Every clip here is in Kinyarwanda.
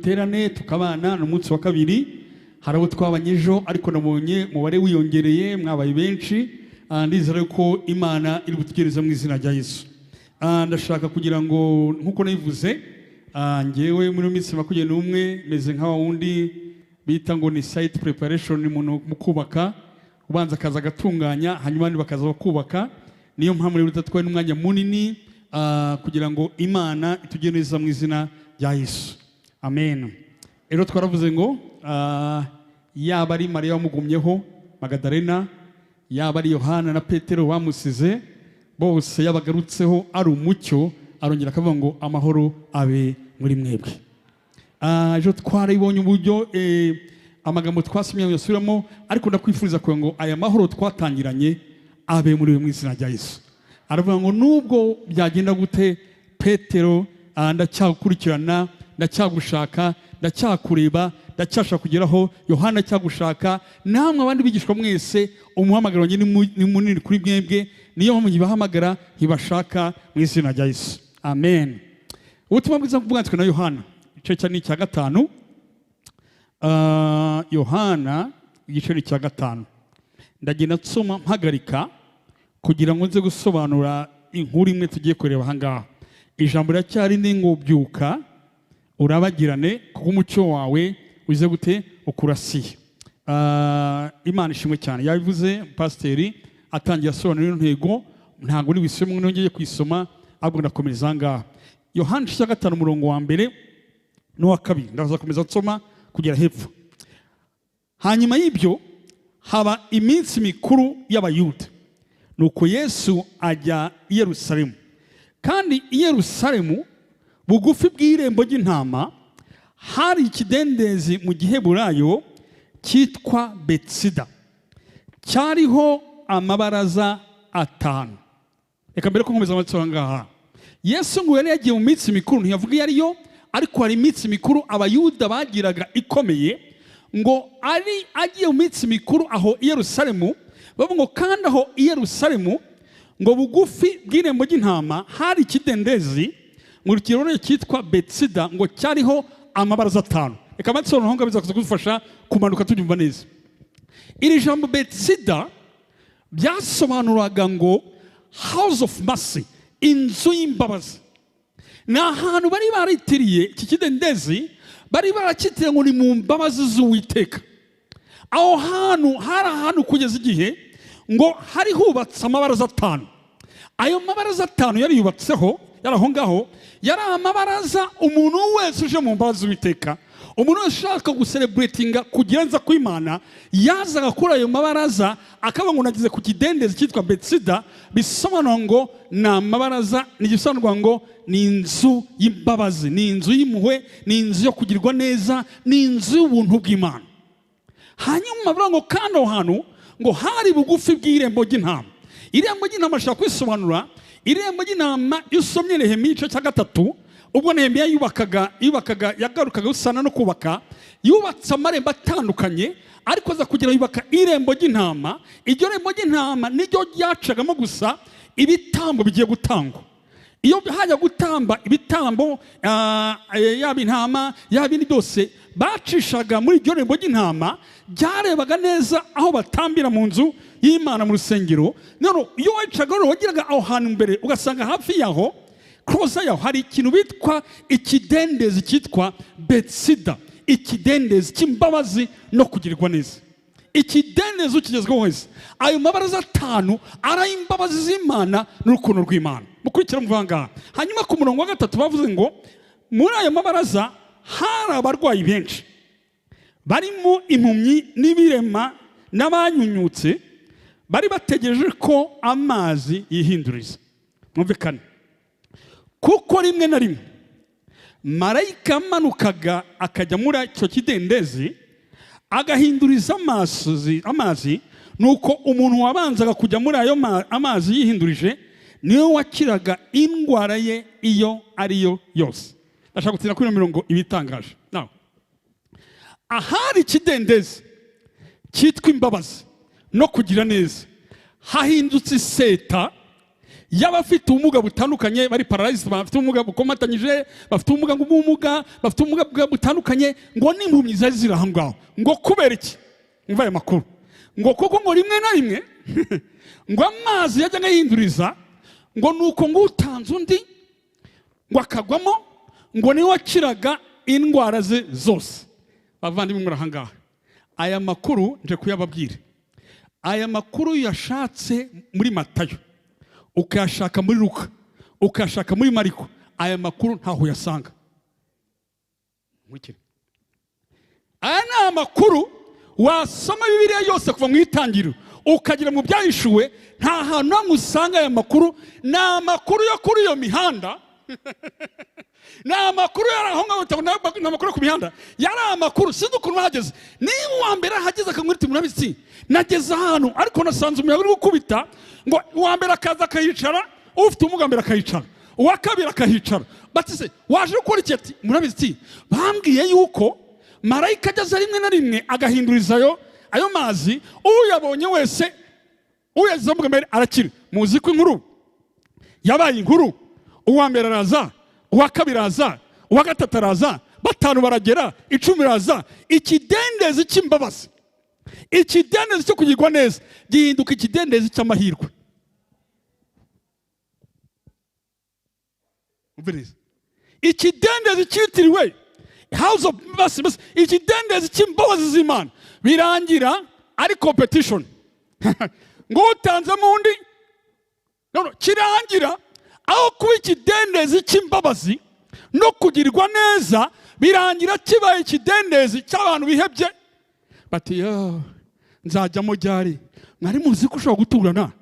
Duterane tukabana. Ni umunsi wa kabiri. Hari abo twabanye ejo, ariko nabonye umubare wiyongereye, mwabaye benshi. Ndizera ko Imana iri butugereze mu izina rya Yesu. Ndashaka kugira ngo, nk'uko nabivuze, ngewe muri iyo minsi 21 meze nka wa wundi bita ngo ni site preparation, umuntu mu kubaka ubanza akaza agatunganya, hanyuma abandi bakaza bakubaka. Niyo mpamvu rero tudatwaye n'umwanya munini, kugira ngo Imana itugire neza mu izina rya Yesu, amen. Rero twaravuze ngo yaba ari Mariya wamugumyeho Magadalena, yaba ari Yohana na Petero bamusize, bose yabagarutseho ari umucyo, arongera akavuga ngo: "Amahoro abe muri mwebwe." Ejo twarabibonye uburyo amagambo twasomye yasubiramo, ariko ndakwifuriza kugira ngo aya mahoro twatangiranye abe muri we mu izina rya Yesu. Aravuga ngo: "Nubwo byagenda gute, Petero, ndacyagukurikirana, ndacyagushaka, ndacyakureba, ndacyashaka kugeraho. Yohana, ndacyagushaka. Namwe abandi bigishwa mwese, umuhamagaro wanjye ni munini kuri mwebwe. Niyo mpamvu nkibahamagara, nkibashaka mu izina rya Yesu, amen." Ubutumwa bwiza bwanditswe na Yohana, igice cya ni icya gatanu. Yohana igice ni icya gatanu. Ndagenda nsoma mpagarika kugira ngo nze gusobanura inkuru imwe tugiye kureba aha ngaha. Ijambo riracyari ni ngo: "Byuka urabagirane, kuko umucyo wawe uze gute? Ukurasiye." Imana ishimwe cyane. Yabivuze pasiteri atangiye asobanura ino ntego. Ntabwo uri wisome, nongeye kuyisoma, ahubwo ndakomereza aha ngaha. Yohana igice cya gatanu, umurongo wa mbere n'uwa kabiri. Ndaza komeza nsoma kugera hepfo. Hanyuma y'ibyo haba iminsi mikuru y'Abayuda, nuko Yesu ajya i Yerusalemu. Kandi i Yerusalemu, bugufi bw'irembo ry'intama, hari ikidendezi mu Giheburayo cyitwa Betsida, cyariho amabaraza atanu. Reka mbere ko nkomeza amatwi aha ngaha, Yesu ngo yari yagiye mu minsi mikuru. Ntiyavuga iyo ariyo, ariko hari iminsi mikuru Abayuda bagiraga ikomeye. Ngo ari agiye mu minsi mikuru aho i Yerusalemu, bavuga ngo kandi aho i Yerusalemu, ngo bugufi bw'irembo ry'intama, hari ikidendezi mu kirore cyitwa Betsida, ngo cyariho amabaraza atanu. Reka amatwi aho ngaho bizakuza kudufasha kumanuka tubyumva neza. Iri jambo Betsida byasobanuraga ngo house of mercy, inzu y'imbabazi. Ni ahantu bari baritiriye iki kidendezi, bari barakitiriye ngo ni mu mbabazi z'Uwiteka. Aho hantu hari ahantu kugeza igihe ngo hari hubatse amabaraza atanu. Ayo mabaraza atanu yari yubatseho, yari aho ngaho, yari amabaraza umuntu wese uje mu mbabazi z'Uwiteka, umuntu wese ushaka gucelebratinga kugenza kw'Imana, yazaga kuri ayo mabaraza akavuga ngo: "Nageze ku kidendezi cyitwa Betsida." Bisobanura ngo ni amabaraza, ni igisobanurwa ngo ni inzu y'imbabazi, ni inzu y'impuhwe, ni inzu yo kugirwa neza, ni inzu y'ubuntu bw'Imana. Hanyuma bavuga ngo kandi aho hantu ngo hari bugufi bw'irembo ry'intama. Irembo ry'intama ashobora kwisobanura. Irembo ry'intama, iyo usomye Nehemiya igice cya gatatu, ubwo Nehemiya yubakaga, yagarukaga gusana no kubaka, yubatse amarembo atandukanye, ariko aza kugira yubaka irembo ry'intama. Iryo rembo ry'intama niryo ryacagamo gusa ibitambo bigiye gutangwa. Iyo hajya gutamba ibitambo, yaba intama, yaba ibindi byose, bacishaga muri iryo rembo ry'intama ryarebaga neza aho batambira mu nzu y'Imana, mu rusengero. None iyo wacaga rero, wageraga aho hantu mbere, ugasanga hafi yaho, close yaho, hari ikintu bitwa ikidendezi cyitwa Betsida, ikidendezi cy'imbabazi no kugirirwa neza, ikidendezi ukigezweho wese. Ayo mabaraza atanu ari ay'imbabazi z'Imana n'urukundo rw'Imana. Mukurikira muvuga ngaha. Hanyuma ku murongo wa gatatu bavuze ngo muri ayo mabaraza hari abarwayi benshi, barimo impumyi n'ibirema n'abanyunyutse, bari bategereje ko amazi yihinduriza. Mwumvikane, kuko rimwe na rimwe marayika amanukaga akajya muri icyo kidendezi agahinduriza amazi. Nuko umuntu wabanzaga kujya muri ayo amazi yihindurije niwe wakiraga indwara ye iyo ariyo yose. Ndashaka gutinda kuri ino mirongo ibitangaje. Now, ahari ikidendezi cyitwa imbabazi no kugira neza hahindutse iseta. y'abafite ubumuga butandukanye, bari paralyzed, bafite ubumuga bukomatanyije, bafite ubumuga bw'ubumuga, bafite ubumuga butandukanye, ngo n'impumyi zari ziri aho ngaho. Ngo kubera iki? Umva aya makuru. Ngo kuko ngo rimwe na rimwe ngo amazi yajyaga yihinduriza, ngo nuko ngo utanze undi ngo akagwamo, ngo niwe wakiraga indwara ze zose. Bavandimwe muri aha ngaha, aya makuru nje kuyababwira. Aya makuru yashatse muri Matayo, ukayashaka muri Luka, ukayashaka muri Mariko, aya makuru ntaho uyasanga. Aya ni amakuru wasoma Bibiliya yose kuva mu itangiriro ukagera mu byahishuwe, nta hantu hamwe usanga aya makuru. Ni amakuru yo kuri iyo mihanda, ni amakuru yari aho ngaho, ni amakuru yo ku mihanda, yari amakuru sinzi ukuntu bahageze. Niba uwa mbere ahageze akamwita ati murabizi nageze ahantu ariko nasanze umuyaga uri gukubita, ngo uwa mbere akaza akahicara, ufite ubumuga mbere akahicara, uwa kabiri akahicara. Bati se waje gukora iki? Ati murabizi bambwiye yuko marayika ageze rimwe na rimwe agahinduriza ayo mazi, uyabonye wese uyagize mbere arakira. Muzi ko inkuru yabaye inkuru, uwa mbere araza, uwa kabiri araza, uwa gatatu araza, batanu baragera, 10 baraza. Ikidendezi cy'imbabazi, ikidendezi cyo kugirwa neza gihinduka ikidendezi cy'amahirwe. Ikidendezi cyitiriwe House of Mercy, ikidendezi cy'imbabazi z'Imana, birangira ari competition ngo utanzemo undi, no kirangira aho kuba ikidendezi cy'imbabazi no kugirwa neza, birangira kibaye ikidendezi cy'abantu bihebye. Bati yo nzajyamo ryari? Mwari muzi ko ushobora guturana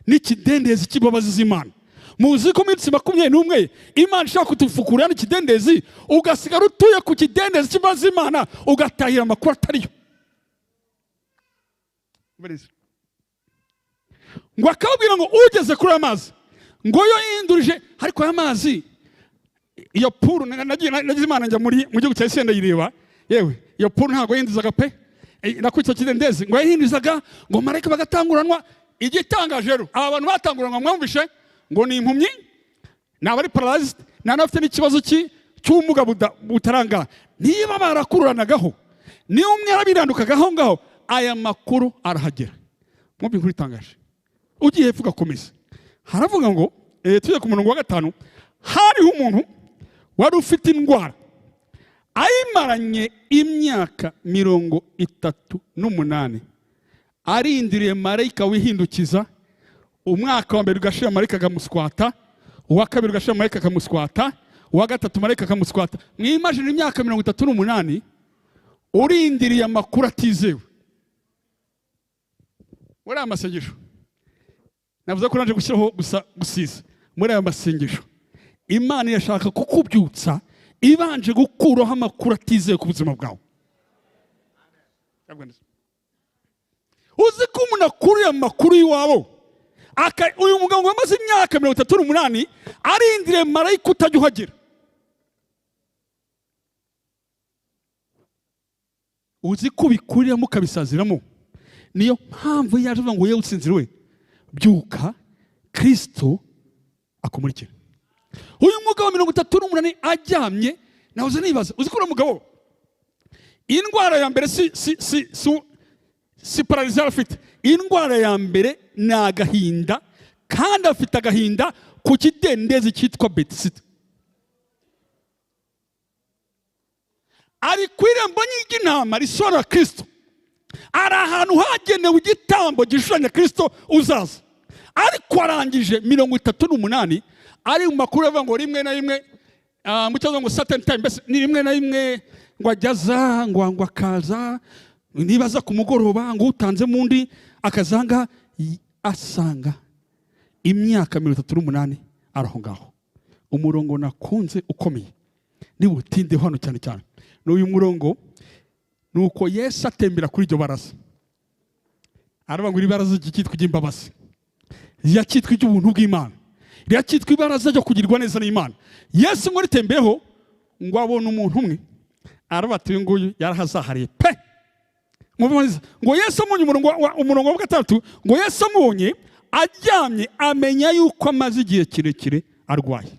n'ikidendezi cy'imbabazi z'Imana? Muzi ko minsi 21 Imana ishaka kutufukura n'ikidendezi, ugasigara utuye ku kidendezi cy'imbabazi z'Imana, ugatahira amakuru atariyo. Ngo akabwira ngo ugeze kuri aya mazi, ngo yo yindurije, ariko aya mazi iyo puru nagize Imana njya mu gihugu cya Isirayeli ndayireba, yewe iyo puru ntabwo yinduzaga pe, nakuri icyo kidendezi ngo yahindurizaga, ngo marayika bagatanguranwa. Igitangaje rero, aba bantu batanguranwa mwumvishe ngo ni impumyi, ni abari paralyzed, ni abafite n'ikibazo cy'ubumuga butarangara. Niba barakururanagaho, niba umwe yarabirandukagaho ngaho, aya makuru arahagera. Mwumve inkuru itangaje. Ugiye hepfo ugakomeza, haravuga ngo tujye ku murongo wa 5, hariho umuntu wari ufite indwara ayimaranye imyaka 38, arindiriye marayika wihindukiza. Umwaka wa mbere ugashira marayika akamuswata, uwa kabiri ugashira marayika akamuswata, uwa gatatu marayika akamuswata. Mwimagine imyaka 38 urindiriye amakuru atizewe. Muri aya masengesho navuze ko naje gushyiraho gusa gusiza. Muri aya masengesho Imana irashaka kukubyutsa ibanje gukuraho amakuru atizewe ku buzima bwawe. Uzi ko umuntu akuriye amakuru y'iwabo, uyu mugabo wamaze imyaka 38 arindiriye marayika utajya uhagera. Uzi ko ubikuriramo ukabisaziramo. Niyo mpamvu yaje avuga ngo yewe utsinziriwe, byuka Kristo akumurikira. Uyu mugabo 38 aryamye, nahoze nibaza, uzi ko uriya mugabo indwara ya mbere si paralysé afite, indwara ya mbere ni agahinda, kandi afite agahinda ku kidendezi cyitwa Betisida. Ari ku irembo ry'intama risobanura Kristo, ari ahantu hagenewe igitambo gishushanya Kristo uzaza. Ariko arangije 38 ari mu makuru avuga ngo rimwe na rimwe, mu cyongereza ngo certain time, mbese ni rimwe na rimwe ngo ajyaza, ngo akaza, nibaza ku mugoroba ngo utanzemo undi akazanga, asanga imyaka 38 araho ngaho. Umurongo nakunze ukomeye nibutinde hano cyane cyane n'uyu murongo, nuko Yesu atembera kuri iryo baraza, aravuga ngo iri baraza ryitwa iry'imbabazi, ryakitwa iry'ubuntu bw'Imana, ryakitwa ibaraza ryo kugirwa neza n'Imana. Yesu ngo ritembeho, ngo abone umuntu umwe, aravuga ati uyu nguyu yarahazahariye pe. Ngo Yesu amubonye, umurongo wa 6, ngo Yesu amubonye Aryamye amenya yuko amaze igihe kirekire arwaye.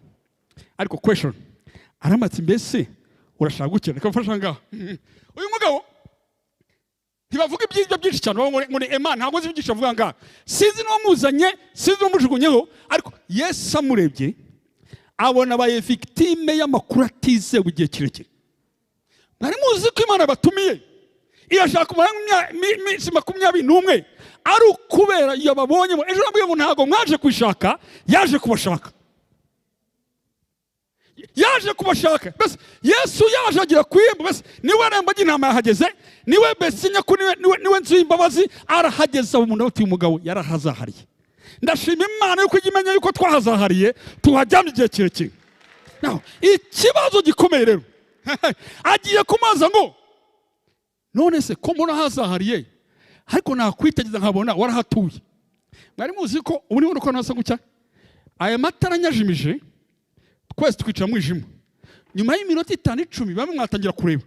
Ariko question aramatse, mbese urashaka gukira? Reka mfasha ngaha. Uyu mugabo ntibavuga iby'ibyo byinshi cyane, ngo ni Emma, ntabwo nzi ibyinshi bavuga ngaha, sinzi n'uwamuzanye, sinzi n'uwamujugunyeho. Ariko Yesu amurebye abona abaye victime y'amakuru atizewe igihe kirekire. Mwari muzi ko Imana batumiye irashaka kumara iminsi 21 ari ukubera yababonyemo. Ejo nabwiye ngo ntabwo mwaje kuyishaka, yaje kubashaka, yaje kubashaka. Mbese Yesu yaje agira ku irembo, mbese niwe rembo ry'intama yahageze, niwe mbese nyakuri, niwe nzu y'imbabazi arahageze. Abo umuntu ati umugabo yarahazahariye. Ndashima Imana yuko ijya imenya yuko twahazahariye, tuhajyana igihe kirekire. Naho ikibazo gikomeye rero, agiye kumaza ngo none se ko mbona hazahariye, ariko nakwitegereza nkabona warahatuye. Mwari muzi ko ubu niba uko nasa gutya, aya matara anyajimije, twese twicara mu mwijima, nyuma y'iminota 5 10 bamwe mwatangira kureba.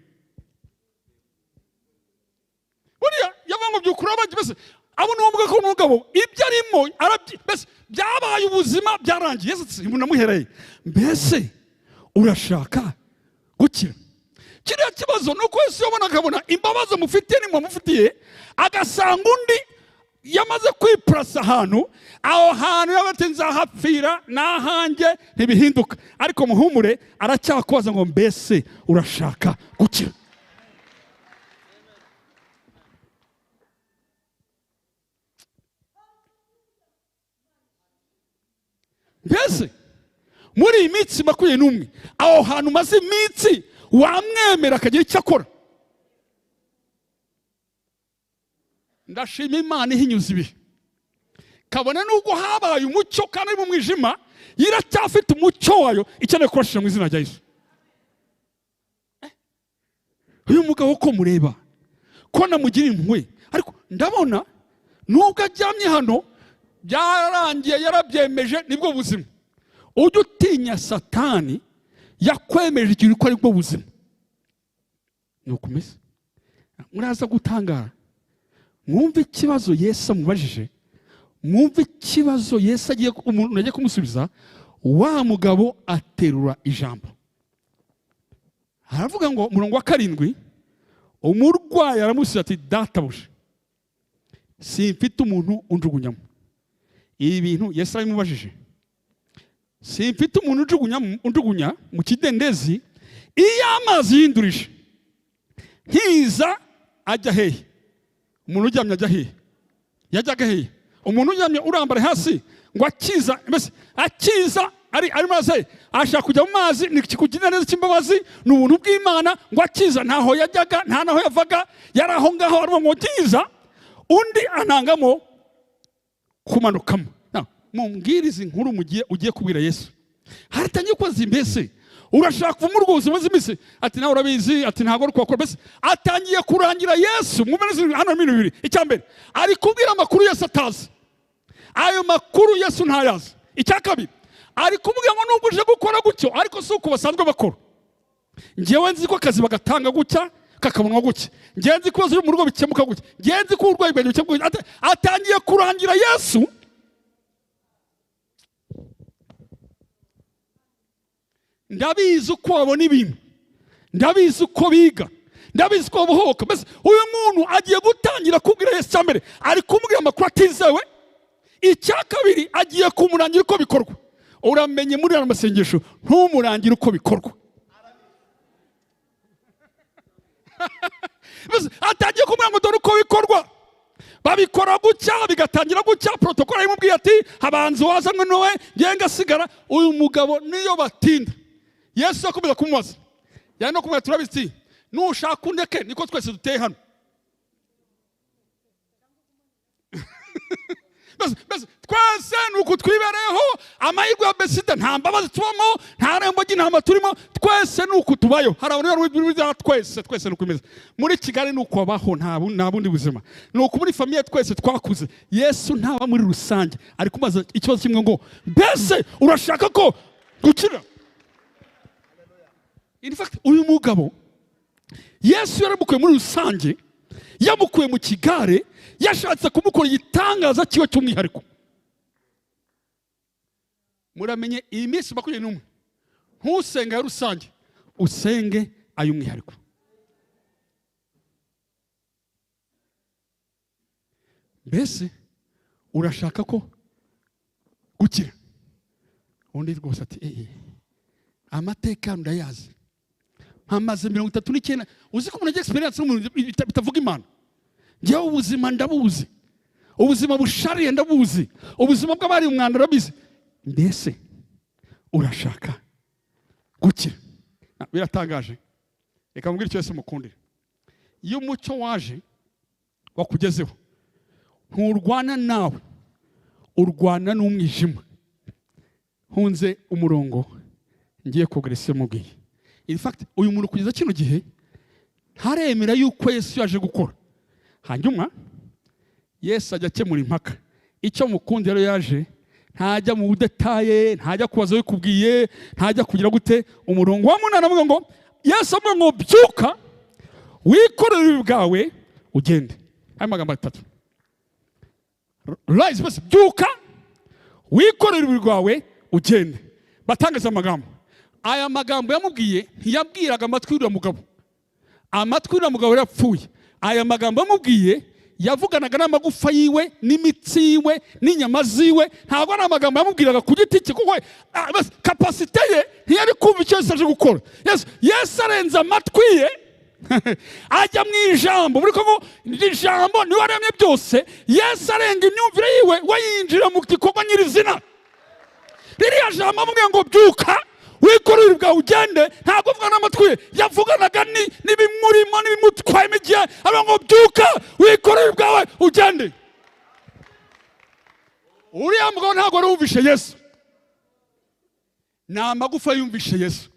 Buriya yavuga ngo byukura abandi, mbese abona uwo mugabo ko umugabo ibyo arimo mbese byabaye ubuzima byarangiye. Yesu ati munamuhereye, mbese urashaka gukira? Kiriya kibazo ni uko Yesu yabona akabona imbabazi amufitiye n'imwe amufitiye, agasanga undi yamaze kwipurasa ahantu, aho hantu yaba ati nzahapfira n'ahanjye ntibihinduka. Ariko muhumure, aracyakubaza ngo mbese urashaka gukira? Mbese muri iyi minsi 21 aho hantu umaze iminsi wamwemera akagira icyo akora? Ndashima Imana ihinyuza ibihe, kabone nubwo habaye umucyo kandi ari mu mwijima, iracyafite umucyo wayo ikeneye kubashira mu izina rya Yesu. Uyu mugabo ko mureba ko namugira impuhwe, ariko ndabona nubwo aryamye hano byarangiye, yarabyemeje, nibwo buzima. Ujye utinya Satani yakwemeje ikintu ko aribwo buzima. Nuko umeze muraza gutangara, mwumve ikibazo Yesu amubajije, mwumve ikibazo Yesu agiye umuntu agiye kumusubiza. Wa mugabo aterura ijambo aravuga ngo, umurongo wa 7, umurwayi aramusubiza ati databuja, simfite umuntu unjugunyamo. Ibi bintu Yesu arabimubajije, simfite umuntu unjugunya mu kidendezi iyo amazi yindurije, nkiza ajya hehe? Umuntu uryamye ajya hehe? Yajyaga hehe? Umuntu uryamye urambara hasi ngo akiza, mbese akiza ari maze ashaka kujya mu mazi, ni kugira neza cy'imbabazi, ni ubuntu bw'Imana, ngo akiza ntaho yajyaga, nta naho yavaga, yari aho ngaho arimo ngo kiza, undi anangamo kumanukamo. Mumbwirize inkuru mugiye ugiye kubwira Yesu. Haratangiye kubaza mbese urashaka kuva muri ubwo buzima bw'iminsi? Ati nawe urabizi, ati ntabwo ari kwakora. Mbese atangiye kurangira Yesu. Mwumve neza hano ibintu bibiri. Icya mbere, ari kubwira amakuru Yesu atazi, ayo makuru Yesu ntayazi. Icya kabiri, ari kumubwira ngo nubwo uje gukora gutyo, ariko si uko basanzwe bakora. Njyewe nzi ko akazi bagatanga gutya kakabonwa gutya, njyewe nzi ko ibibazo byo mu rugo bikemuka gutya, njyewe nzi ko uburwayi bwanjye bukemuka gutya. Atangiye kurangira Yesu. Ndabizi uko babona ibintu, ndabizi uko biga, ndabizi uko babohoka. Mbese uyu muntu agiye gutangira kubwira Yesu. Icya mbere, ari kumubwira amakuru atizewe. Icya kabiri, agiye kumurangira uko bikorwa. Uramenye muri aya masengesho ntumurangire uko bikorwa. Mbese atangiye kumubwira ngo dore uko bikorwa, babikora gutya, bigatangira gutya. Protokole imubwiye ati habanza wazanywe nowe, ngiye ngasigara. Uyu mugabo niyo batinda, Yesu akomeza kumubaza, yari no kumubwira turabizi, nushaka undeke niko twese duteye hano. Mbese twese nuko twibereho, amahirwe ya Besida nta mbabazi tubamo, nta rembo ry'intama turimo, twese nuko tubayo. Hari abantu bari twese, twese nuko imeze muri Kigali, nuko babaho, nta bundi buzima, nuko muri famiye twese twakuze. Yesu ntaba muri rusange, ari kubaza ikibazo kimwe ngo mbese urashaka ko gukira? In fact, uyu mugabo Yesu yaramukuye muri rusange, yamukuye mu kigare, yashatse kumukora igitangaza cyiwe cy'umwihariko. Muramenye iyi minsi 21, ntusenge ayo rusange, usenge ay'umwihariko. Mbese urashaka ko gukira? Undi rwose ati amateka ndayazi, mpamaze 39. Uzi ko umuntu agira experience n'umuntu bitavuga Imana. Njyewe ubuzima ndabuzi, ubuzima bushariye ndabuzi, ubuzima bw'abari umwanda ndabizi. Mbese urashaka gukira? Biratangaje. Reka mbwire icyo Yesu mukundira. Iyo umucyo waje wakugezeho, nturwana nawe, urwana n'umwijima. Hunze umurongo ngiye kugrese mubwiye. In fact, uyu muntu kugeza kino gihe ntaremera yuko Yesu yaje gukora. Hanyuma Yesu ajya akemura impaka. Icyo mukundi rero yaje ntajya mu detaye, ntajya kubaza bikubwiye, ntajya kugira gute. Umurongo wa 8 avuga ngo Yesu avuga ngo byuka wikorere ubwawe ugende. Aya magambo atatu. Rise, basi byuka wikorere ubwawe ugende. Batangaza amagambo. Aya magambo yamubwiye ntiyabwiraga amatwi y'uriya mugabo. Amatwi y'uriya mugabo yarapfuye. Aya magambo yamubwiye yavuganaga n'amagufa yiwe n'imitsi yiwe n'inyama ziwe. Ntabwo ari amagambo yamubwiraga ku giti cye, kuko kapasite ye ntiyari kumva icyo Yesu aje gukora. Yesu arenze amatwi ye ajya mu ijambo. Muri ko ijambo niwe waremye byose. Yesu arenga imyumvire yiwe, we yinjira mu gikorwa nyirizina. Ririya jambo amubwiye ngo byuka wikorere ubwawe ugende, ntabwo avuga n'amatwi ye, yavuganaga n'ibimurimo n'ibimutwaye igihe. Avuga ngo byuka wikorere ubwawe ugende. Uriya mugabo ntabwo wari wumvishe Yesu, ni amagufa yumvishe Yesu,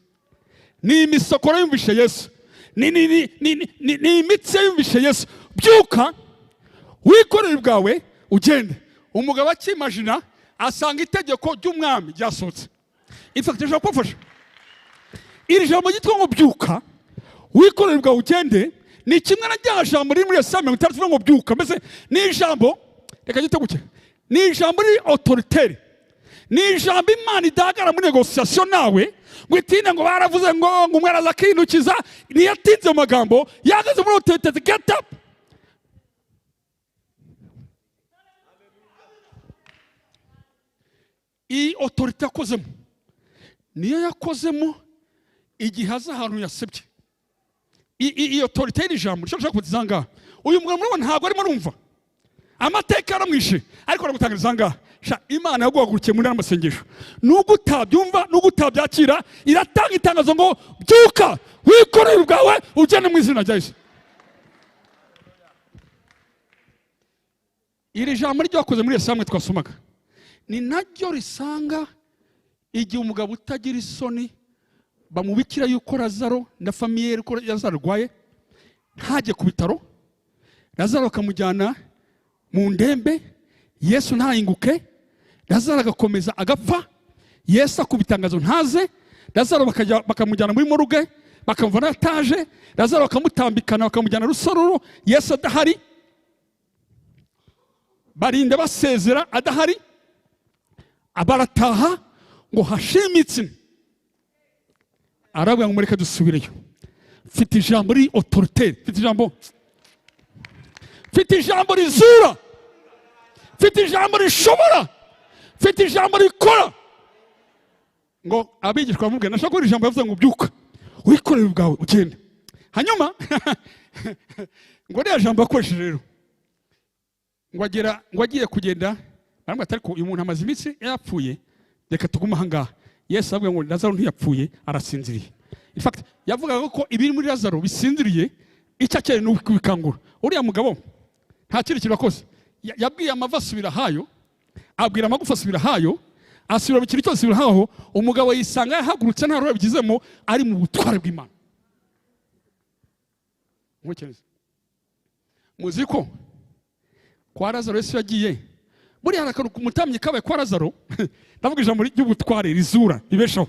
ni imisokoro yumvishe Yesu, ni imitsi yumvishe Yesu. Byuka wikorere ubwawe ugende. Umugabo akimajina asanga itegeko ry'umwami ryasohotse. In fact, ndashaka kubafasha. Iri jambo ryitwa ngo byuka wikorere ubwawe ugende ni kimwe na rya jambo riri muri Yesaya 63 ngo byuka. Mbese ni ijambo, reka gite guke, ni ijambo riri autoritaire, ni ijambo Imana idahagara muri negociation nawe ngo itinde ngo baravuze ngo umwe araza akinukiza. Ntiyatinze mu magambo, yahagaze muri autorité. Get up. Iyi autorité yakozemo niyo yakozemo igihe aza ahantu yasebye. Iyi autorité y'iri jambo nshaka kubatiza ngaha. Uyu mugabo murabona ntabwo arimo arumva, amateka yaramwishe, ariko aragutangariza ngaha. Imana yaguhagurukiye muri aya masengesho, nubwo utabyumva nubwo utabyakira, iratanga itangazo ngo byuka wikorere ubwawe ugende mu izina rya Yesu. Iri jambo ryo yakoze muri Yesaya twasomaga ni naryo risanga igihe umugabo utagira isoni bamubikira yuko Lazaro na famiye ko Lazaro arwaye, ntajye ku bitaro, Lazaro akamujyana mu ndembe, Yesu ntahinguke, Lazaro agakomeza agapfa, Yesu akubitangazo ntaze, Lazaro bakamujyana muri moruge, bakamuvana ataje, Lazaro bakamutambikana bakamujyana rusororo, Yesu adahari, barinda basezera adahari, abarataha ngo hashire imitsi. Arabwira ngo mureke dusubireyo. Mfite ijambo riri autoritaire, mfite ijambo rizura, mfite ijambo rishobora, mfite ijambo rikora. Ngo abigishwa bamubwira, nashaka ko ijambo yavuze ngo byuka wikorere ubwawe ugende. Hanyuma ngo ririya jambo yakoresheje rero ngo agiye kugenda, baramubwira ati ariko uyu muntu amaze iminsi yapfuye, reka tugume aha ngaha. Yesu avuga ngo Lazaro ntiyapfuye, arasinziriye. In fact, yavugaga ko ibiri muri Lazaro bisinziriye, icyo akeneye ni ukubikangura. Uriya mugabo nta kindi kintu yakoze, yabwiye amavi asubira hayo, abwira amagufa asubira hayo, asubira mu kintu cyose asubira haho. Umugabo yisanga yahagurutse nta ruhare abigizemo, ari mu butware bw'Imana. Muzi ko kwa Lazaro Yesu yagiye, buriya hari akantu k'umutambyi kabaye kwa Lazaro. Ndavuga ijambo ry'ubutware rizura ribeshaho.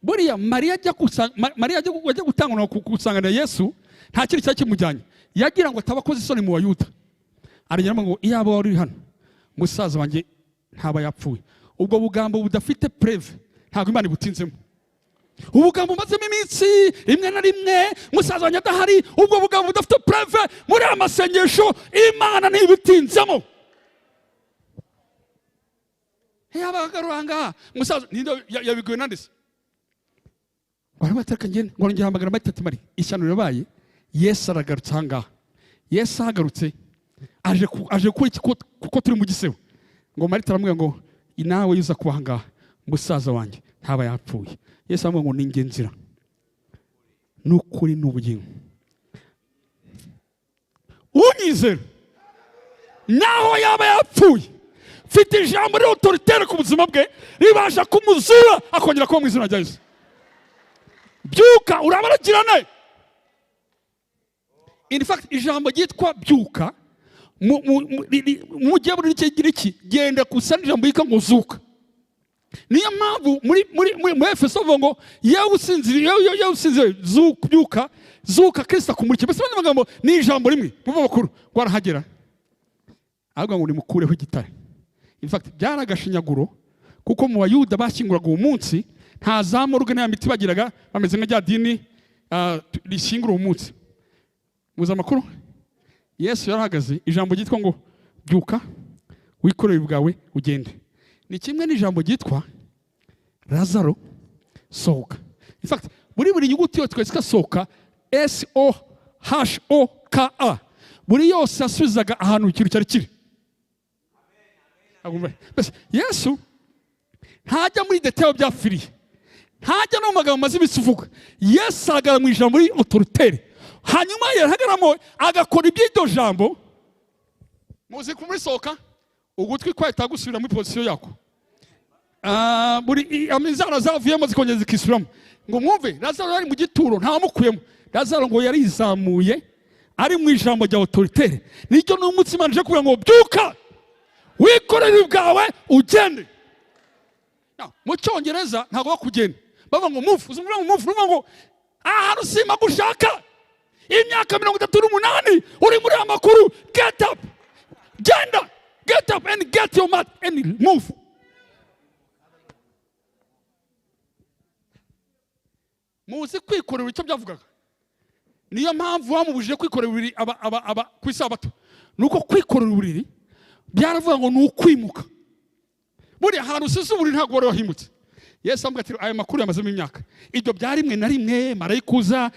Buriya Mariya ajya gutangwa gusanganira Yesu, nta kintu cyari kimujyanye, yagira ngo atabakoze isoni mu Bayuda. Aragera ngo iyaba wari hano musaza wanjye ntaba yapfuye. Ubwo bugambo budafite preuve ntabwo Imana ibutinzemo. Ubugambo bumazemo iminsi rimwe na rimwe musaza wanjye adahari, ubwo bugambo budafite preuve muri aya masengesho Imana ntibitinzemo. Yabagaruranga musaza ninde yabiguye nandise barabatereka ngende ngo ngiye hamagara Marita Mari ishyano ribaye. Yesu aragarutse ahangaha. Yesu ahagarutse aje kuko turi mu gisebo. Ngo Marita aramubwira ngo inawe yuza kuba ahangaha musaza wanjye ntaba yapfuye. Yesu aramubwira ngo ninjye nzira n'ukuri n'ubugingo, unyizera naho yaba yapfuye mfite ijambo riri autoritaire ku buzima bwe ribasha kumuzura akongera kuba mu izina rya Yesu. Byuka urabaragirane. In fact ijambo ryitwa byuka mu gihe buri iki genda gusa n'ijambo yitwa ngo zuka. Niyo mpamvu muri muri muri Efeso bavuga ngo yewe usinziriye, yewe usinziriye, zuka, byuka, zuka Kristo akumurikira. Mbese mu magambo ni ijambo rimwe mu bakuru ngo arahagera ahubwo ngo nimukureho igitare. In fact byari agashinyaguro kuko mu Bayuda bashyinguraga uwo munsi nta za morgue nta miti bagiraga, bameze nka rya dini rishyingura uwo munsi. Muzi amakuru? Yesu yarahagaze, ijambo ryitwa ngo byuka wikorere bwawe ugende ni kimwe n'ijambo ryitwa Lazaro sohoka. In fact buri nyuguti yose twese sohoka S O H O K A buri yose yasubizaga ahantu ikintu cyari kiri. Mbese Yesu ntajya muri detail byafiriye, ntajya no mu magambo maze iminsi uvuga. Yesu ahagarara mu ijambo ri autoritaire, hanyuma yarahagaramo agakora iby'iryo jambo. Muzi kumurisohoka ugutwi kwahita gusubira muri position yako, buri inzara zavuyemo zikongera zikisubiramo. Ngo mwumve Lazaro yari mu gituro ntawamukuyemo. Lazaro ngo yarizamuye ari mu ijambo rya autoritaire. Nicyo n'umunsi Imana ije kugira ngo byuka wikorere ubwawe ugende. Mu Cyongereza ntabwo bakugenda bavuga ngo move, uzi ngo move, uvuga ngo ahantu sima gushaka imyaka 38 uri muri aya makuru, get up, genda, get up and get your mat and move. Muzi kwikorera icyo byavugaga. Niyo mpamvu bamubujije kwikorera uburiri aba ku isabato, nuko kwikorera uburiri byaravuga ngo ni ukwimuka. Buriya ahantu usize uburiri ntabwo wari wahimutse. Yesu amubwira ati aya makuru yamazemo imyaka, ibyo bya rimwe na rimwe marayika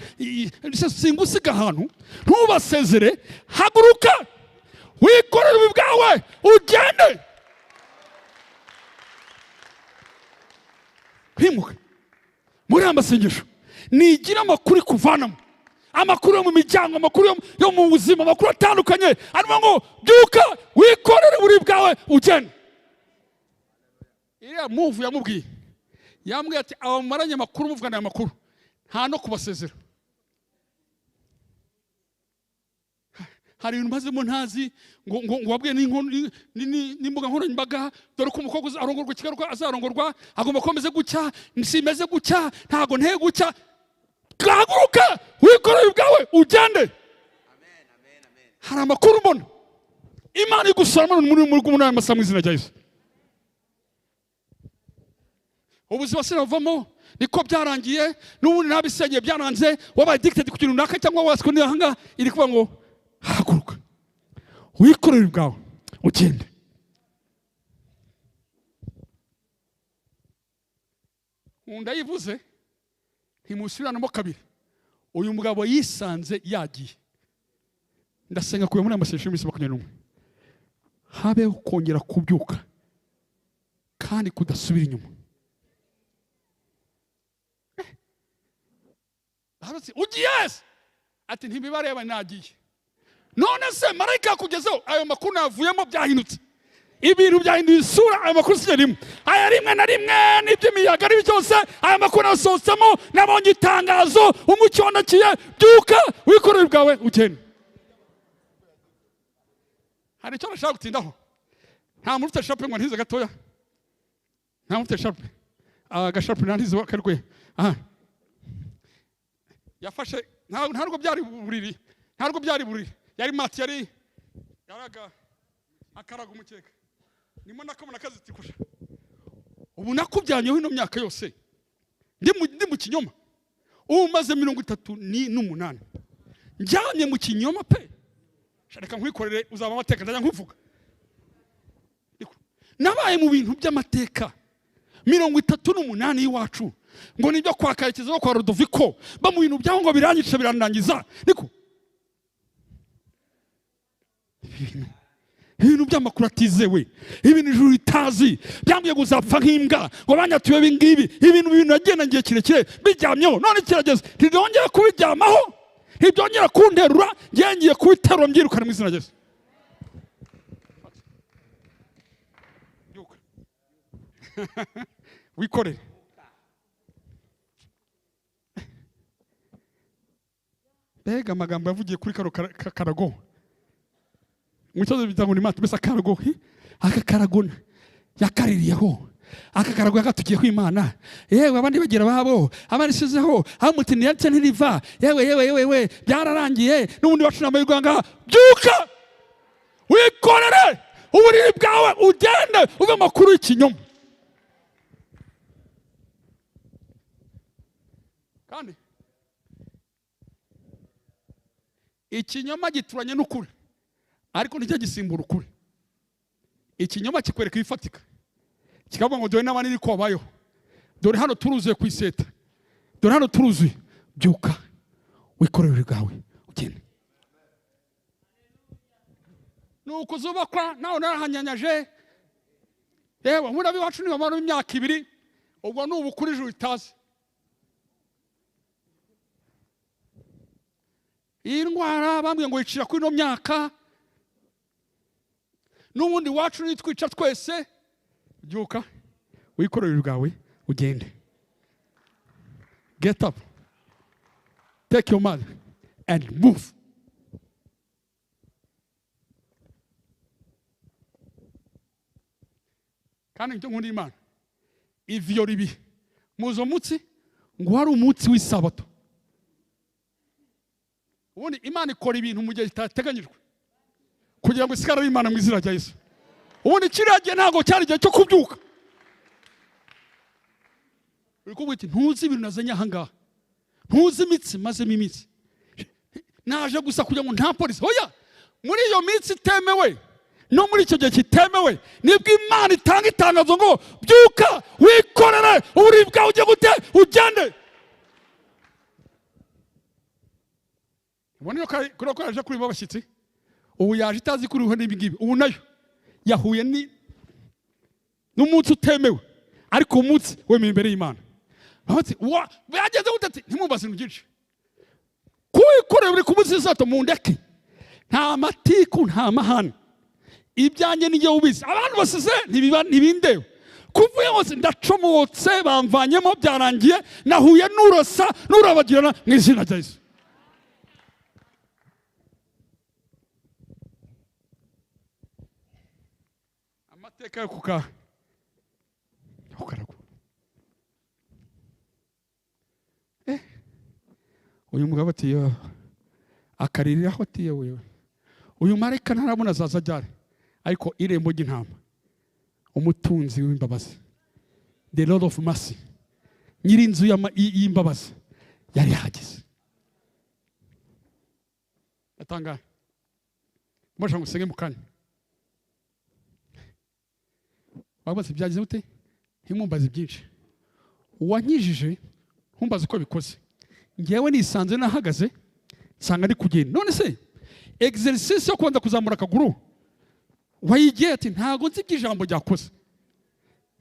singusiga ahantu ntubasezere, haguruka wikorere ubu bwawe ugende. Kwimuka muri aya masengesho nigira amakuru kuvanamo, amakuru yo mu miryango, amakuru yo mu buzima, amakuru atandukanye arimo ngo byuka wikorere uburiri bwawe ugende. Iriya move yamubwiye, yambwiye ati abamaranye amakuru muvugana aya makuru nta no kubasezera. Hari ibintu mazemo ntazi ngo wabwiye n'imbuga nkoranyambaga, dore ko umukobwa arongorwa kigaruka azarongorwa agomba kuba ameze gutya, simeze gutya, ntago nteye gutya. Haguruka wikorere ubwawe ugende. Hari amakuru mbona Imana igusoramo muri aya masaha mu izina rya Yesu. Ubuzima sinavamo niko byarangiye, n'ubundi nabisengeye byaranze, wabaye addicted ku kintu runaka cyangwa waswe n'ahanga, iri kuvuga ngo haguruka wikorere ubwawe ugende. Nkunda yivuze ntimusubiranamo kabiri. Uyu mugabo yisanze yagiye. Ndasenga kuye muri amasengesho y'iminsi 21 habeho kongera kubyuka kandi kudasubira inyuma. Ugiye ati ntibibareba nagiye. None se marayika yakugezeho ayo makuru navuyemo byahindutse, ibintu byahinduye isura, ayo makuru si rimwe, aya rimwe na rimwe n'iby'imiyaga n'ibi byose, aya makuru nasohotsemo, nabonye itangazo, umucyo wandakiye, byuka wikorere ubwawe ugende. Hari icyo nashaka gutindaho. Nta muntu ufite shape ngo ntize gatoya, nta muntu ufite shape, agashape ntize karwe. Aha yafashe, ntabwo byari buriri, ntabwo byari buriri, yari mati, yari yaraga akaraga umukeka, nimo nakabona kazitikuje. Ubu nakubyanyeho ino myaka yose ndi mu kinyoma, ubu maze 38 njyamye mu kinyoma pe. Reka nkwikorere uzaba amateka, ndajya nkuvuga. Nabaye mu bintu by'amateka 38 y'iwacu, ngo nibyo kwa Karekezi no kwa Rodoviko, ba mu bintu byaho ngo biranyica birandangiza. Niko ibintu by'amakuru atizewe, ibintu ijuru ritazi, byambwiye ngo uzapfa nk'imbwa, ngo banyatuye ibingibi, ibintu nagenda ngiye kirekire biryamyeho, none kirageze ntibyongera kubiryamaho, ntibyongera kunterura, ngiye kubiterura mbyirukana mu izina rya Yesu. Wikorere. Mbega amagambo yavugiye kuri karo karago, mu cyongereza bita ngo ni mato, mbese akarago, aka karago yakaririyeho, aka karago yakatugiyeho Imana, yewe abandi bagira babo, abandi sizeho, amutini yatse ntiriva, yewe yewe yewe we byararangiye, n'ubundi wacu nambaye urwanga. Byuka wikorere uburiri bwawe ugende uve amakuru y'ikinyoma. Kandi ikinyoma gituranye n'ukuri, ariko nicyo gisimbura ukuri. Ikinyoma kikwereka ibifatika, kikavuga ngo dore n'abandi niko babayeho, dore hano turuzuye ku iseta, dore hano turuzuye. Byuka wikorere uburiri bwawe ugende. Nuko zubakwa nawe narahanyanyaje, yewe muri abiwacu ni bamara imyaka 2, ubwo ni ubukuri ijuru ritazi. Iyi ndwara bambwiye ngo yicira kuri ino myaka, n'ubundi wacu nitwica twese. Byuka wikorere ubwawe ugende. Get up, take your mat and move. Kandi icyo nkunda Imana ivyo ribi muzo mutsi ngo hari umunsi w'isabato. Ubundi Imana ikora ibintu mu gihe kitateganyijwe kugira ngo isigare ari Imana mu izina rya Yesu. Ubundi kiriya gihe ntabwo cyari igihe cyo kubyuka. Uri kuvuga uti ntuzi ibintu nazanye aha ngaha, ntuzi imitsi mazemo imitsi, naje gusa kugira ngo nta polisi. Oya, muri iyo minsi itemewe no muri icyo gihe kitemewe nibwo Imana itanga itangazo ngo byuka wikorere uburiri bwawe ujye gute ugende. Ubona iyo kuri yaje kuri babashyitsi, ubu yaje itazi kuri ubu n'ibi ngibi, ubu nayo yahuye n'umunsi utemewe, ariko umunsi wemewe imbere y'Imana. Bati yageze gute ati ntimumbaze ibintu byinshi, kuwikorera buri ku munsi w'isabato mundeke, nta matiku nta mahane, ibyanjye nijye ubizi, abantu basize ntibindeba, kuvuye hose ndacomotse, bamvanyemo byarangiye, nahuye n'urasa n'urabagirana mu izina rya Yesu. Amateka yo kukarago. Uyu mugabo ati akaririraho ati yewe uyu marayika ntarabona azaza ajyare, ariko irembo ry'intama, umutunzi w'imbabazi, the Lord of mercy, nyir'inzu y'imbabazi yari yahageze. Atangaye mbasha ngo usenge mu kanya. Babaze byagize gute, ntimumbaze byinshi, uwankijije ntumbaze uko bikoze, ngewe nisanze nahagaze nsanga ndi kugenda. None se exercice yo kubanza kuzamura akaguru wayigiye ati ntago nzi iby'ijambo ryakoze,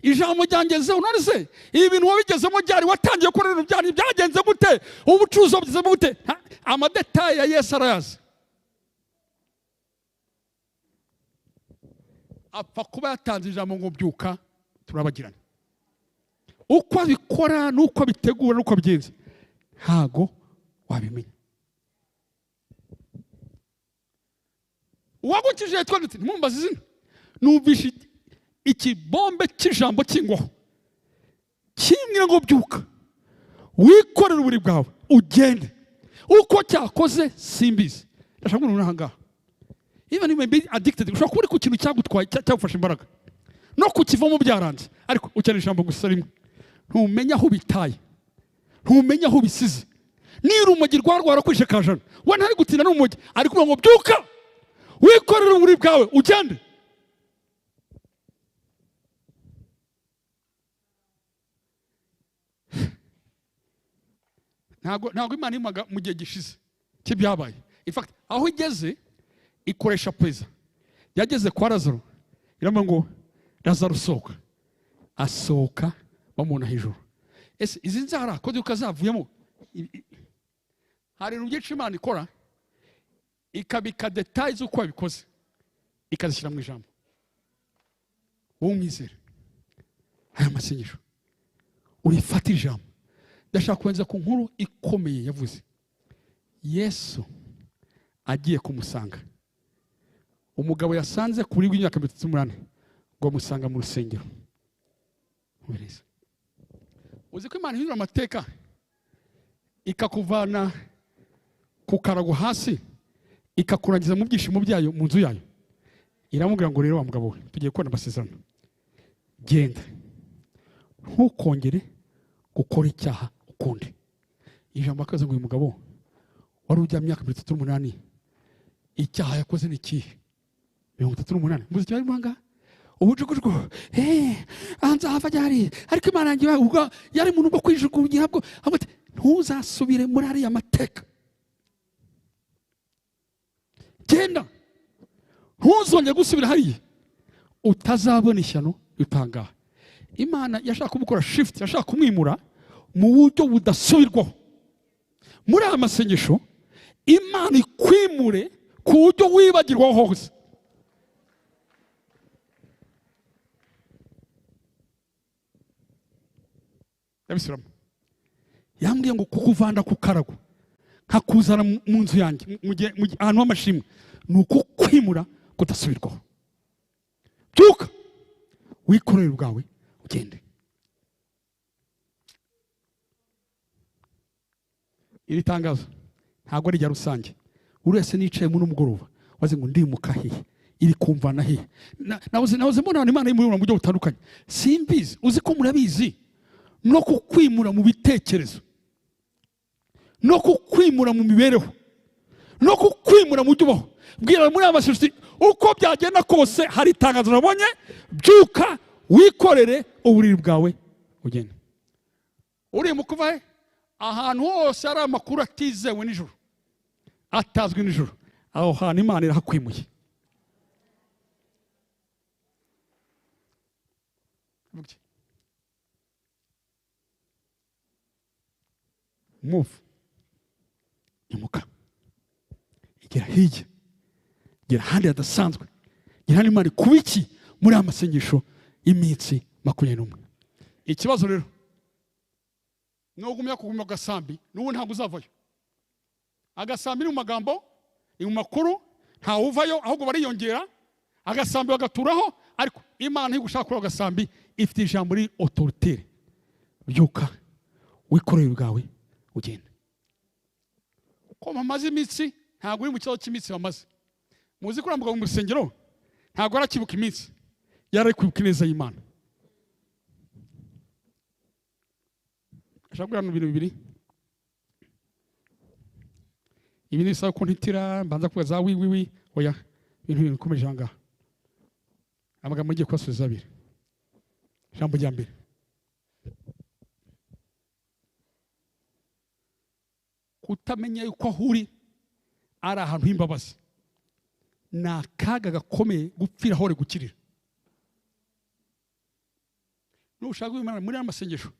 ijambo ryangezeho. None se ibi bintu wabigezemo ryari, watangiye gukora ibintu byari byagenze gute, ubucuruzi wabigezemo gute? Amadetaye ya Yesu arayazi. Apfa kuba yatanze ijambo ngo byuka turabagirana. Uko abikora n'uko abitegura n'uko abigenza ntago wabimenya. Uwagukijije yitwa nde? Ntimumbaze izina. Numvishe ikibombe cy'ijambo cy'ingoho kimwe ngo byuka wikorere uburiri bwawe ugende. Uko cyakoze simbizi. Ndashaka ngo aha ngaha even you may be addicted, ushobora kuba uri ku kintu cyagutwaye cyagufashe imbaraga, No kukivamo byaranze, ariko ukeneye ijambo gusa rimwe. Ntumenya aho ubitaye, ntumenya aho ubisize. Niba urumogi rwarwara kwishe kajana, we ntari gutinda n'urumogi, ari kuvuga ngo byuka wikorere uburiri bwawe ugende. Ntabwo Imana imaga mu gihe gishize cy'ibyabaye. In fact, aho igeze ikoresha peza. Yageze kwa Lazaro iravuga ngo Lazaro sohoka, asohoka bamubona hejuru. Ese izi nzara ko duka zavuyemo? Hari ibintu byinshi Imana ikora ikabika details z'uko yabikoze ikazishyira mu ijambo. Wowe umwizere aya masengesho urifata ijambo. Ndashaka kubanza ku nkuru ikomeye yavuze Yesu agiye kumusanga. Umugabo yasanze kuri w'imyaka 38 ngo amusanga mu rusengero. Uzi ko Imana ihindura amateka ikakuvana ku karago hasi ikakurangiza mu byishimo byayo mu nzu yayo. Iramubwira ngo rero wa mugabo we, tugiye kubona amasezerano, genda ntukongere gukora icyaha ukundi. Ijambo akaza ngo uyu mugabo wari ujya myaka 38 icyaha yakoze ni ikihe? 38 muzi icyo arimo ngaha ubujugujugu anzahava ryari, ariko Imana yanjye ubwo yari mu rugo kwijugunya bwo ati ntuzasubire muri ariya mateka, genda ntuzongere gusubira hariya utazabona ishyano ritangaha. Imana yashaka kumukora shift, yashaka kumwimura mu buryo budasubirwaho. Muri aya masengesho Imana ikwimure ku buryo wibagirwaho hose. Ndabisubiramo. Yambwiye ngo kukuvana ku karago nkakuzana mu nzu yanjye ahantu h'amashimwe ni ukukwimura kudasubirwaho. Byuka wikorere ubwawe ugende. Iri tangazo ntabwo ari irya rusange. Buri wese nicaye muri umugoroba waze ngo ndimuka hehe, iri kumvana hehe. Nahoze mbona Imana imuri mu buryo butandukanye, simbizi. Uzi ko murabizi no kukwimura mu bitekerezo, no kukwimura mu mibereho, no kukwimura mu byubaho. Bwira muri aba bashyitsi uko byagenda kose hari itangazo nabonye, byuka wikorere uburiri bwawe ugende. Uri mu kuva he? Ahantu hose hari amakuru atizewe nijoro, atazwi nijoro, aho hantu Imana irahakwimuye. Move, imuka, igera hirya, gera ahandi hadasanzwe, gera ahandi Imana kuba iki muri aya masengesho y'iminsi 21. Ikibazo rero nugumya kuguma agasambi n'ubu ntabwo uzavayo. Agasambi ni mu magambo, ni mu makuru, ntawuvayo ahubwo bariyongera. Agasambi bagaturaho, ariko Imana ntigushaka kuri agasambi, ifite ijambo riri autoritaire. Byuka wikorere ubwawe ugende. Ko bamaze iminsi, ntabwo uri mu kibazo cy'iminsi bamaze. Muzi ko uriya mu rusengero ntabwo arakibuka iminsi, yari kwibuka ineza y'Imana. Ashaka kugira ibintu bibiri. Ibi ni sawa ko ntitira mbanza kuvuga za wi wi wi, oya, ibintu bikomeje aha ngaha. Amagambo ngiye kubasubiza abiri. Ijambo rya mbere, kutamenya yuko aho uri ari ahantu h'imbabazi ni akaga gakomeye gupfira aho uri gukirira. Nushaka Imana muri aya masengesho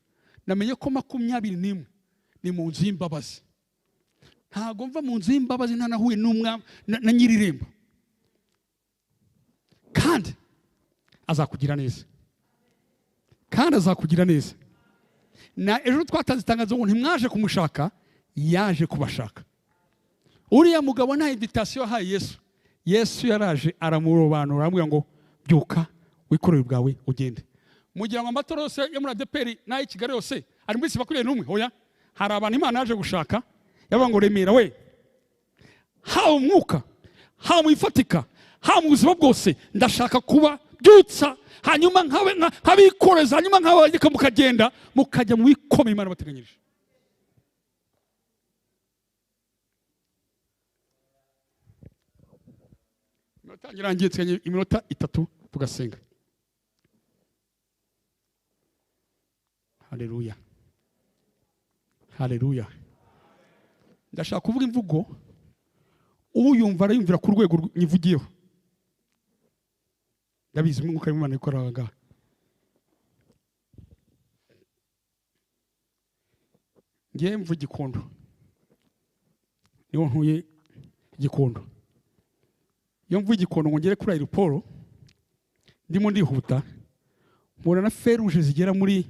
namenye ko 21 ni mu nzu y'imbabazi. Ntago mva mu nzu y'imbabazi ntanahuye n'umwami na nyirirembo, kandi azakugira neza, kandi azakugira neza. Na ejo twatanze itangazo ngo ntimwaje kumushaka, yaje kubashaka. Uriya mugabo nta invitation yahaye Yesu. Yesu yaraje aramurobanura, aramubwira ngo byuka wikorere ubwawe ugende. Mugira ngo amatora yose yo muri ADEPR n'ay'i Kigali yose ari muri 21, oya, hari abantu Imana yaje gushaka, yavuga ngo Remera we, haba umwuka, haba mu ifatika, haba mu buzima bwose, ndashaka kuba nkababyutsa, hanyuma nkabikoreza, hanyuma nkabareka mukagenda mukajya mu bikomeye Imana bateganyirije. Iminota irangiye, nsigaye iminota 3 tugasenga. Haleluya, haleluya. Ndashaka kuvuga imvugo uyumva arayumvira ku rwego nyivugiyeho. Ndabizi umwuka w'Imana ikora aha ngaha. Ngiye mvuga Gikondo, niho ntuye Gikondo. Iyo mvuye Gikondo ngo ngere kuri aeroport, ndimo ndihuta, mpura na feruje zigera muri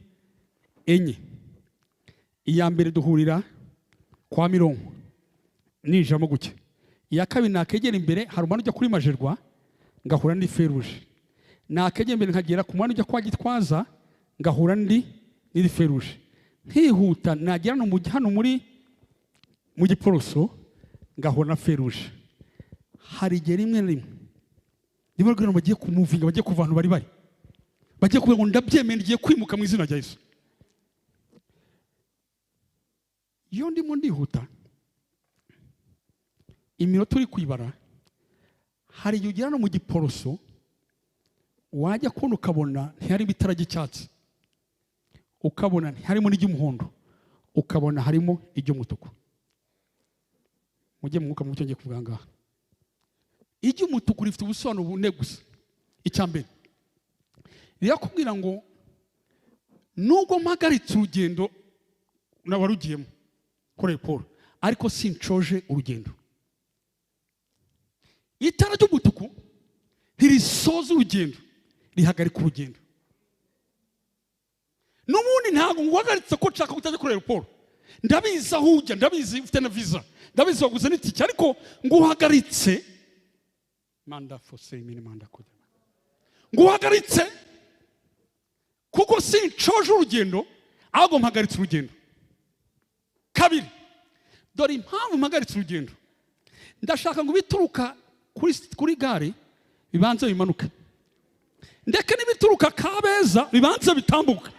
4. Iya mbere duhurira kwa Mironko nijamo guke. Iya kabiri nakegera imbere hari umwana ujya kuri Majerwa ngahura ndi feruje. Nakegera imbere nkagera ku mwana ujya kwa Gitwaza ngahura ndi n'iri feruje. Nkihuta nagera no hano muri mu Giporoso ngahura na feruje. Hari igihe rimwe na rimwe niba rwego bagiye kumuvinga, bagiye kuva ahantu bari bagiye kuvuga ngo ndabyemeye ngiye kwimuka mu izina rya Yesu. Iyo ndimo ndihuta iminota uri kwibara, hari igihe ugera no mu Giporoso wajya kubona ukabona ntiharimo itara ry'icyatsi, ukabona ntiharimo n'iry'umuhondo, ukabona harimo iry'umutuku. Mujye mu mwuka mu cyo ngiye kuvuga ngaha. Iry'umutuku rifite ubusobanuro bune gusa. Icya mbere rirakubwira ngo nubwo mpagaritse urugendo nawarugiyemo kuri Paul, ariko sincoje urugendo. Itara ry'umutuku ntirisoza urugendo, rihagarika urugendo. N'ubundi ntabwo nguhagaritse ko nshaka kutajya kuri aeroport, ndabizi aho ujya, ndabizi ufite na visa, ndabizi waguze n'itike, ariko nguhagaritse manda fose imini manda kudema, nguhagaritse kuko sincoje urugendo, ahubwo mpagaritse urugendo. Kabiri, dore impamvu mpagaritse urugendo, ndashaka ngo bituruka kuri gare bibanze bimanuka, ndeke n'ibituruka Kabeza bibanze bitambuka,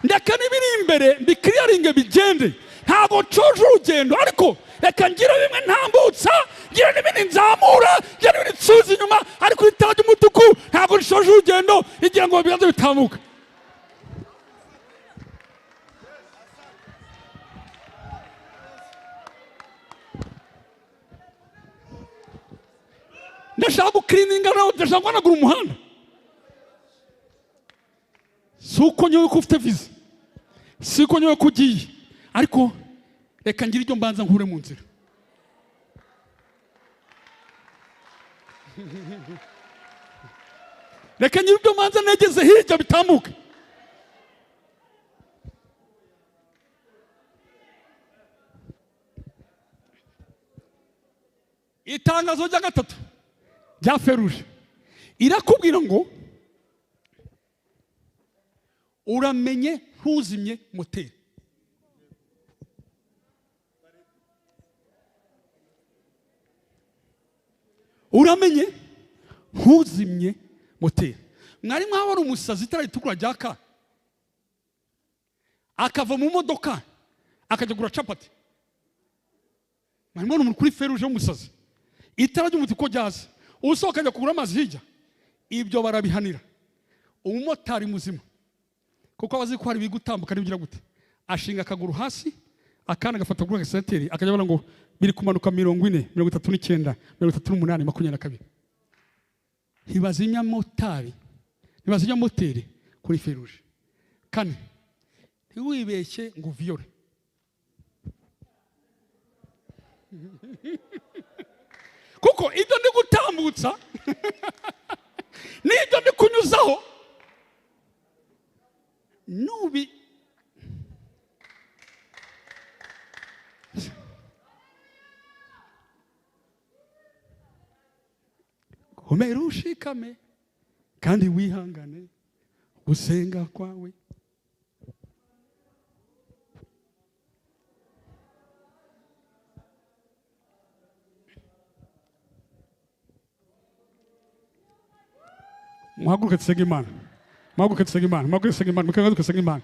ndeke n'ibiri imbere mbikiriyaringe bigende. Ntabwo ncoje urugendo, ariko reka ngire bimwe ntambutsa, ngire n'ibindi nzamura, ngire n'ibindi nsubiza inyuma, ariko itara ry'umutuku ntabwo nshoje urugendo, igira ngo bibanze bitambuka. Ndashaka gukirininga nawe, ndashaka guhanagura umuhanda. Si uko nyowe ko ufite visa, si uko nyowe ko ugiye, ariko reka ngire ibyo mbanza nkure mu nzira. Reka ngire ibyo mbanza negeze hirya bitambuke. Itangazo rya gatatu rya feruje irakubwira ngo uramenye ntuzimye moteri. Uramenye ntuzimye moteri. Mwari mwabona umusazi itara ritukura ryaka akava mu modoka akajya kugura capati? Mwari mwabona umuntu kuri feruje w'umusazi itara ry'umutuku ryaza usohoka akajya kugura amazi hirya? Ibyo barabihanira. Umumotari muzima kuko abazi ko hari ibigutambuka n'ibigira gute, ashinga akaguru hasi akana gafata kuri gasenateri akajya abona ngo biri kumanuka 40, 39, 38, 22. Ntibazimya motari, ntibazimya moteri kuri feruje. Kane, ntiwibeshye ngo uviyore. Kuko ibyo ndi gutambutsa n'ibyo ndi kunyuzaho nubi komera ushikame kandi wihangane gusenga kwawe. Muhaguruke dusenge Imana, muhaguruke dusenge Imana, muhaguruke dusenge Imana, muhaguruke dusenge Imana.